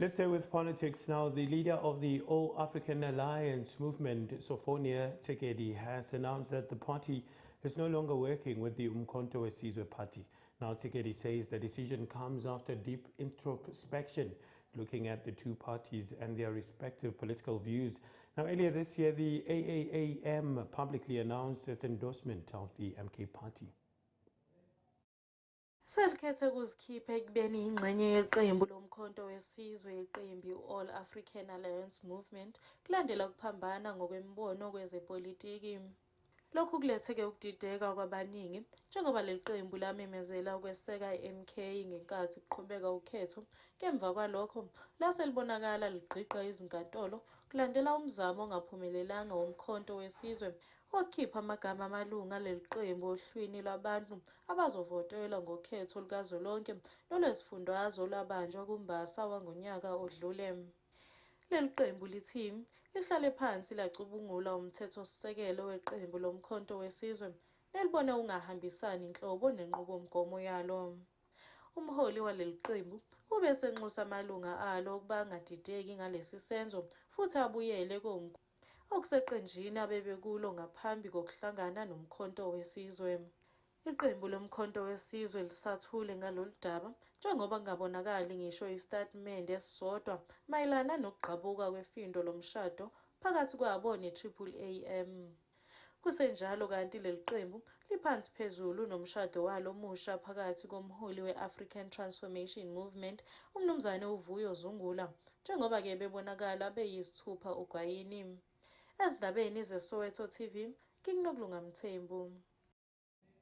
Let's stay with politics now. The leader of the All African Alliance movement, Sophonia Tshekedi, has announced that the party is no longer working with the Umkhonto weSizwe party. Now, Tshekedi says the decision comes after deep introspection, looking at the two parties and their respective political views. Now, earlier this year, the AAAM publicly announced its endorsement of the MK party. Selikhethe ukuzikhipha ekubeni yingxenye yeqembu loMkhonto weSizwe iqembu i-All African Alliance Movement kulandela ukuphambana ngokwemibono kwezepolitiki. Lokhu kulethe-ke ukudideka kwabaningi njengoba leli qembu lamemezela ukweseka i-MK ngenkathi kuqhubeka ukhetho. Ngemva kwalokho lase libonakala ligqigqa izinkantolo kulandela umzamo ongaphumelelanga woMkhonto weSizwe wokukhipha amagama amalungu aleli qembu ohlwini lwabantu abazovotelwa ngokhetho lukazwelonke nolwezifundazwe olwabanjwa kuMbasa wangonyaka odlule. Leli qembu lithi lihlale phansi lacubungula umthethosisekelo weqembu loMkhonto weSizwe nelibona ungahambisani nhlobo nenqubomgomo yalo. Umholi waleli qembu ube esenxusa amalunga alo ukuba angadideki ngalesi senzo futhi abuyele okuseqenjini abebekulo ngaphambi kokuhlangana noMkhonto weSizwe. Iqembu loMkhonto weSizwe lisathule ngalolu daba njengoba kungabonakali ngisho isitatimende esisodwa mayelana nokugqabuka kwefindo lomshado phakathi kwabo ne-Triple AM. Kusenjalo kanti leli qembu liphansi phezulu nomshado walo omusha phakathi komholi we-African Transformation Movement uMnumzane uVuyo Zungula njengoba-ke bebonakala beyisithupha ogwayini. Ezindabeni zeSoweto TV, nginguNokulunga Mthembu.